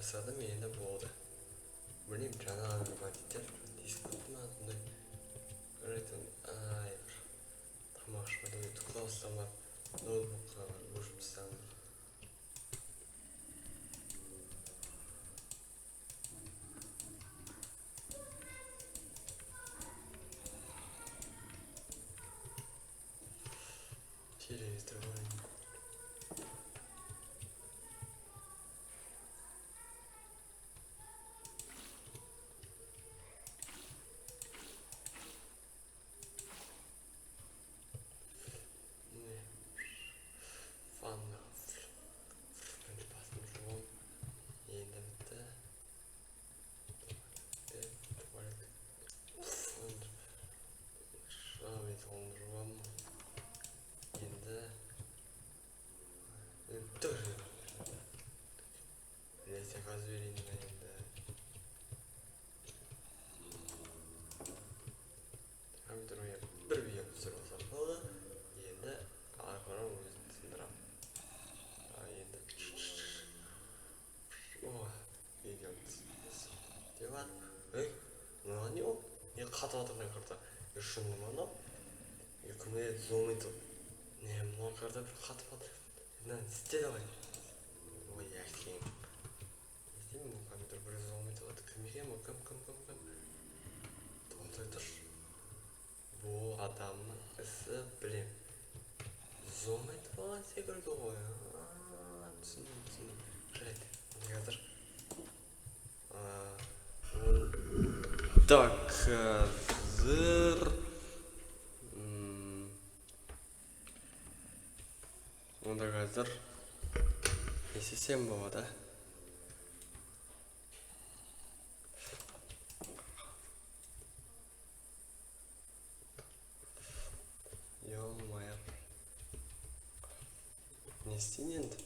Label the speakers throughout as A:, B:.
A: Жасадым, енді болды. Білмеймін, жаңағы бір бандиттер тиісіп кетті ма сондай. Ай, бір тамақ ішіп Клаустан барып ноутбукқа барып өшіріп тастағым. Телевизор көрейін. Не, ванна. Басын жуамын. Енді бітті. Туалет. Мен қолымды жуамын. Енді тоже заказ берейін ба енді. Компьютерге бір видео түсіріп алсам болды. Енді ары қарай өзім сындырамын. Енді о, видео деп жатыр. Ей, мынау не ол? Не қатып жатыр мына карта? Шынды ма мынау? Кім еді зум етіп? Не, мынау карта бір қатып жатыр. Мынаны істе давай. Ой, әкең. Не істеймін, бұл компьютер бір зум етіп жатыр. Кім екен бұл? Кім, кім, кім, кім? Тоқтай тұршы. Бұл адамның ісі, білем. Зум етіп алған секілді ғой. Түсіндім, түсіндім. Жарайды, қазір. Так, қазір. Онда қазір не істесем болады? Ё-моё. Не істейін енді?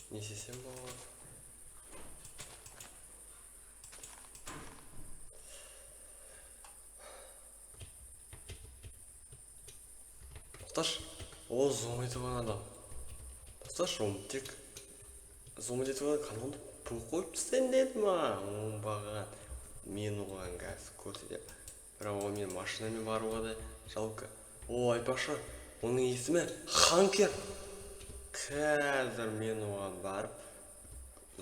A: Не істесем болады? Тоқташы. О, зум етіп алған адам. Тоқташы, оны тек зум етіп алған каналды бұл қойып тастайын деді ма? Оңбаған. Мен оған қазір көрсетемін. Бірақ оған мен машинамен баруға да жалко. О, айтпақшы, оның есімі Ханкер. Қазір мен оған барып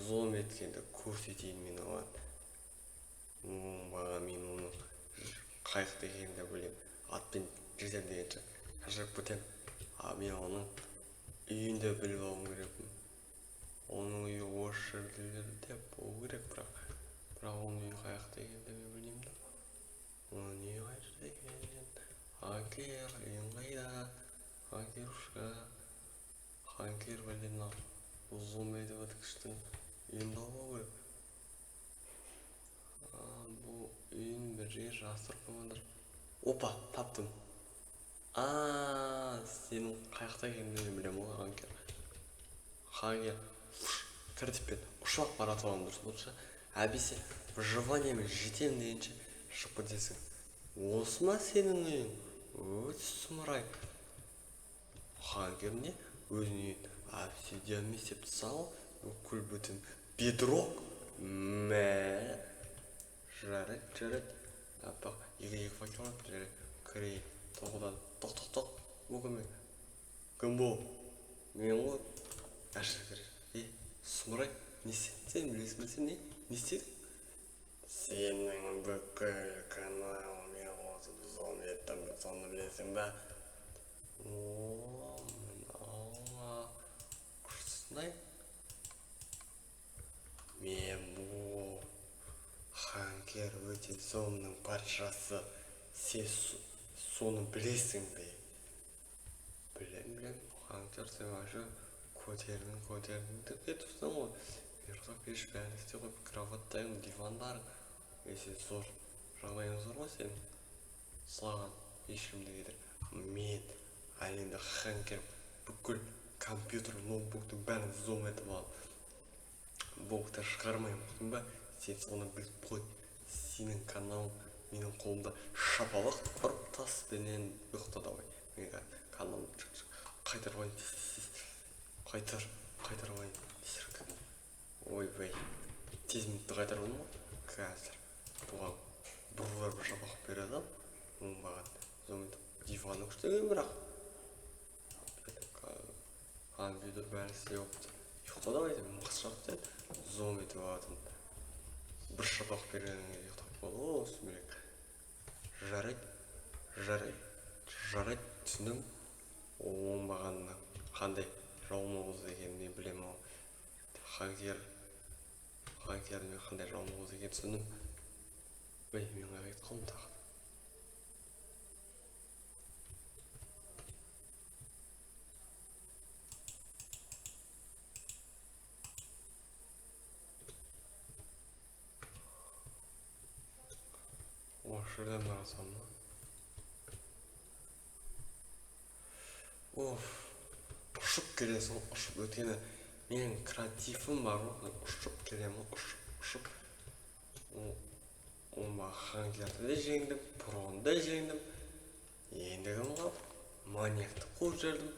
A: зум еткенді көрсетейін мен оған. Оңбаған, мен оның қайықта екенін де білемін. Атпен жетемін дегенше шаршап кетемін. А мен оның үйін де біліп алуым керекпін. Оның үйі осы жерлерде болу керек, бірақ оның үйі қай жақта екенін де мен білмеймін да. Оның үйі қай жерде екен? Ханкер, үйің қайда? Ханкерушка. Ханкер, блин, мынау зум етіп өткіштің үйін тауып алу керек. Бұл үйін бір жерге жасырып қойғандар. Опа, таптым. Сенің қай жақта екеніңді мен білемін ғой, Ханкер. Ханкер, тәртіппен ұшақ бара салған дұрыс болса, әбесе выживаниемен жетемін дегенше шығып кетесің. Осы ма сенің үйің? Өте сұмырай. Ханкер не? Өзінің үйін обсидианмен істеп тастаған, бүкіл бүтін бедрок. Мә. Жарайды, жарайды. Аппақ, екі факел алып, жарайды. Кірейін. Тоғыдан. Тоқ, тоқ, тоқ. Бұл кім? Кім бұл? Мен ғой. Ашық кір. Е, сұмырай, не істедің сен? Білесің бе сен не? Не істедің? Сенің бүкіл каналыңа қосып зум еттім, соны білесің бе? О, мынау күштісін-ай. Мен бұл Ханкер өте зомның патшасы. Сен соны білесің бе? Білем, білем. Ханкер, сен вообще көтердің, көтердің деп кетіпсің ғой. Ұйықтап кеш бәрін істей қойып, кроваттарың, дивандарың. Е, сен зор, жағдайың зор ғой сенің. Саған ешкім де кетір. Мен әлемді Ханкер бүкіл компьютер, ноутбуктың бәрін зум етіп алып, блоктар шығармаймын, ұқтың ба? Сен соны біліп қой. Сенің каналың менің қолымда. Шапалақ ұрып таспенен ұйықта давай. Мен қазір каналымды қайтар қояйын, тез, тез, тез. Қайтар, Қайтарып алайын тезірек. Ойбай, тез минутты қайтарып алдым ғой. Қазір бұған бір шапақ бере салып, оңбаған зомби диваны күшті екен, бірақ компьютер бәрі істеп алыпты. Ұйықтады ғой, мықты жатты зомби туатын. Бір шапақ бергеннен кейін ұйықтап қалды ғой осы керек. Жарайды, жарайды, жарайды, түсіндім. Оңбағанның қандай жалмауыз екенін мен білемін ау. Хакердің қандай жалмауыз екенін түсіндім. Ой, мен қайда кетіп қалдым тағы. Осы жерден барсам ба? Оф, ұшып келесің, ұшып. Өйткені менің креативім бар ғой, ұшып келемін, ұшып, ұшып. Оңбаған де жеңдім, бұрын да жеңдім. Енді кім қалды? Маньякты қуып жібердім.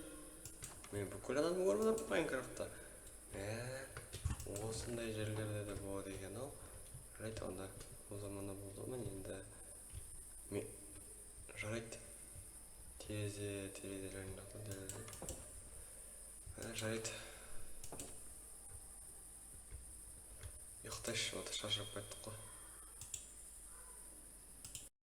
A: Мен бүкіл адамды көріп отырмын Майнкрафтта. Осындай жерлерде де болады екен ау. Жарайды, онда о заманда болды ғой енді. Мен жарайды. Терезе, терезелерін жақтан терезе. Жарайды. Ұйықтайшы, вот шаршап кеттік қой.